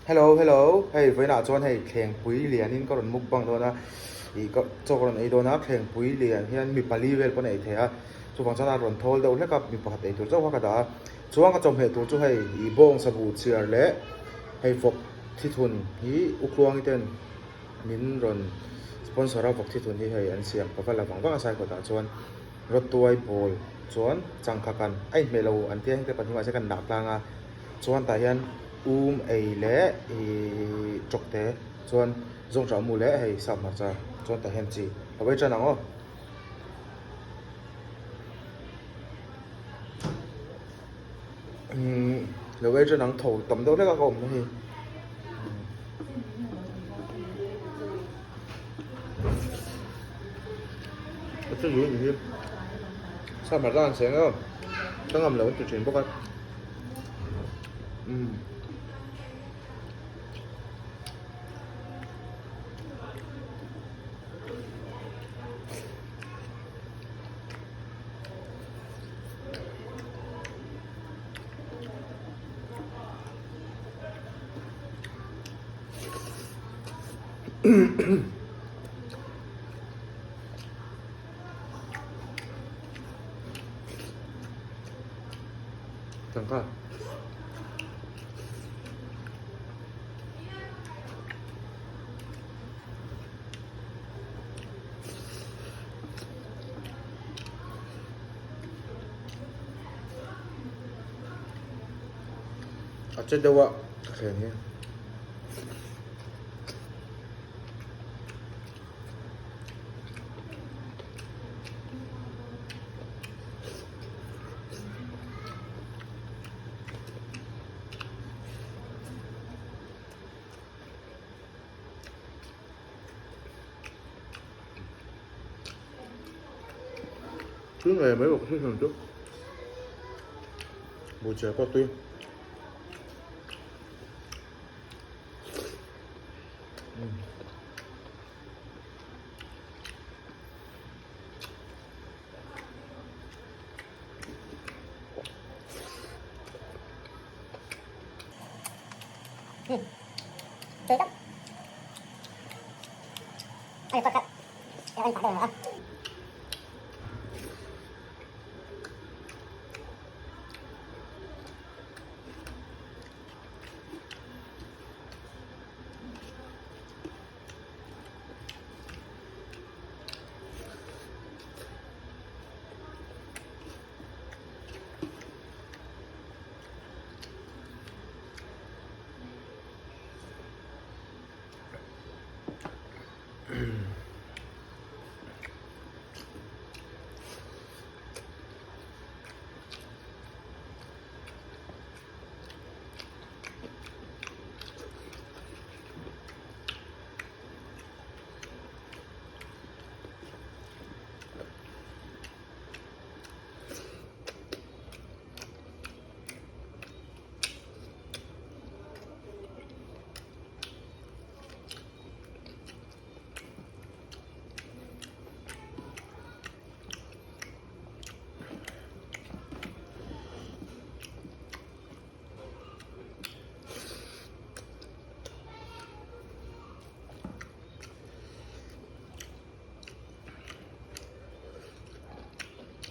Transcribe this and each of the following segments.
Hello hello hei vawiinah chuan hei thlengpui lianin ka rawn mukbang dawn a ih ka chaw ka rawn ei dawn a thlengpui lian hian mi pali vel pawn a ei thei a chuvang chuan a rawn thawl deuh hlek a mi pakhat ei tur chauh kha ka dah a chuan ka chawhmeh tur chu hei ih bawng sabu chhiar leh hei vawk thithun hi ukluangi ten min rawn sponsor a vawk thithun hi hei an siam ka va la vang vang a saikawtah chuan rawtuai bawl chuan changkha kan a inhmeh lo an tia heng te pahnih mahse kan dah tlang a. Chuan tah hian um ei leh ihh tawk te chuan zawngṭah mu leh hei sap hmarcha chuan tah hian chi a vei ṭan ang aw. Umm lo vei ṭan ang tho tam deuh hlek a ka awm na hi. A chu ni hi sap hmarcha an seng aw ka ngam lo an ti ṭhin bawk a. Umm. Tangka. A che deuh a ka thlen hi. Tui ngei mai bawk si hrim chu buhchiar pawh tui.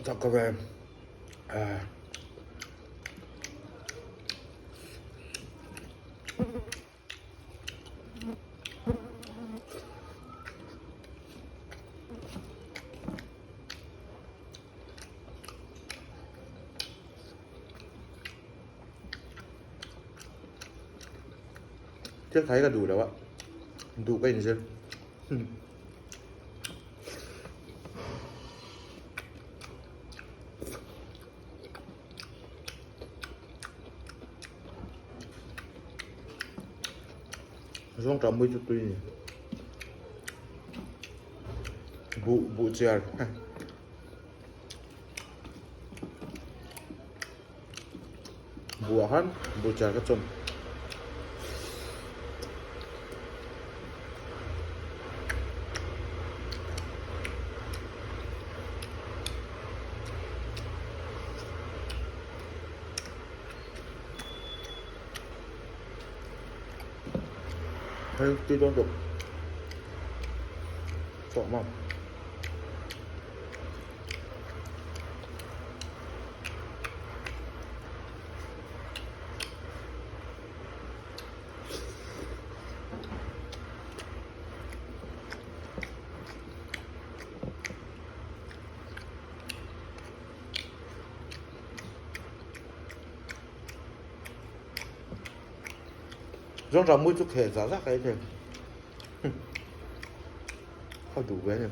Chak ka ve ah. Thil khai ka duh lo a, duh ka inzir. Zawng ṭah mui chu tui a ni. Buh buh chiar. Buah khan buh chiar ka chawm. Hei tui dawn tawh tawh maw. Zawngṭah mui chu kheh zah zah ka ei thei ka duh ve a ni.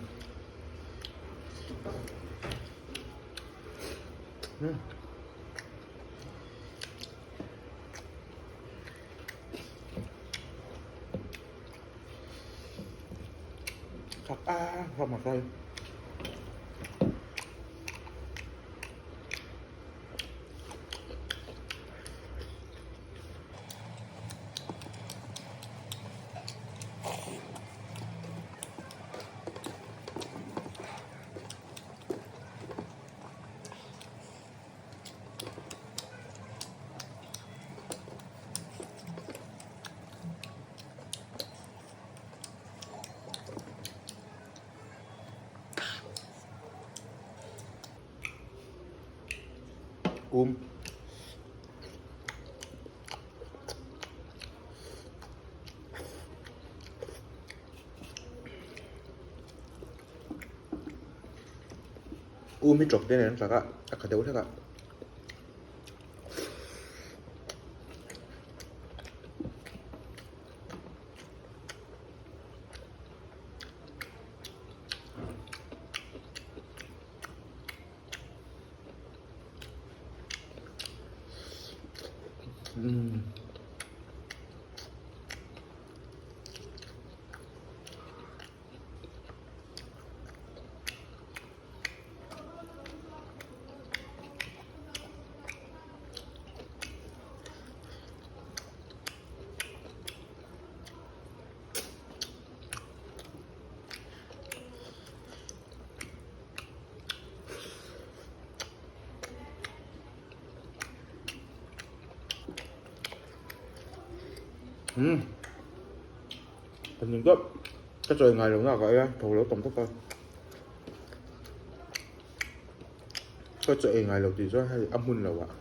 Thak a ram a kai. Um. Um hi chawp te nen an tlak a, a kha deuh hlek a. Umm. Umm ka ka chawi ngai lo na ka ei a tho lo tam tawp a ka chawi ngai lo tih chuan hei a hmun lo ah.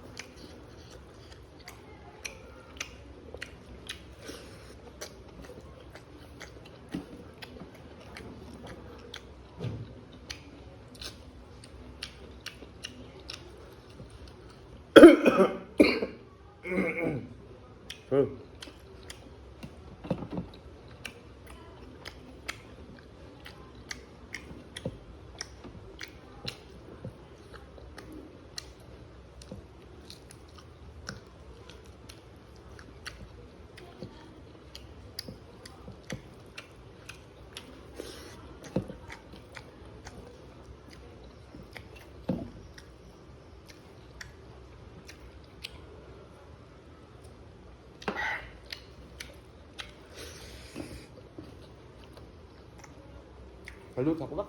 A lu thak vak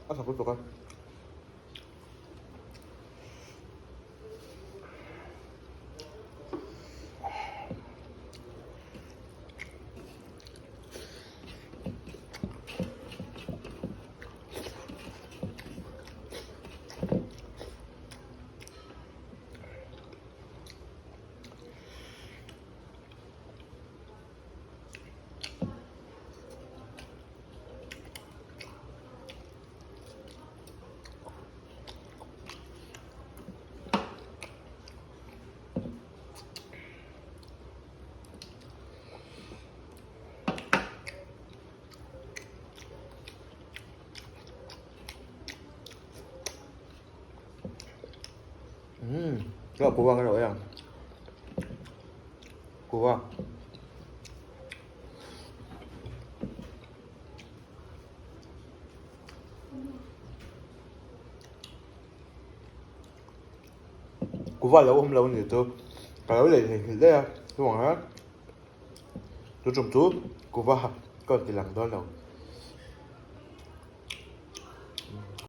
a thak lutuk a. Umm cho cua cái rồi à cua Kuva lo awm lo a ni chu ka lo lei thei nghilh daih a chuvang hian chu tum chu kuva ka rawn ti lang dawn lo.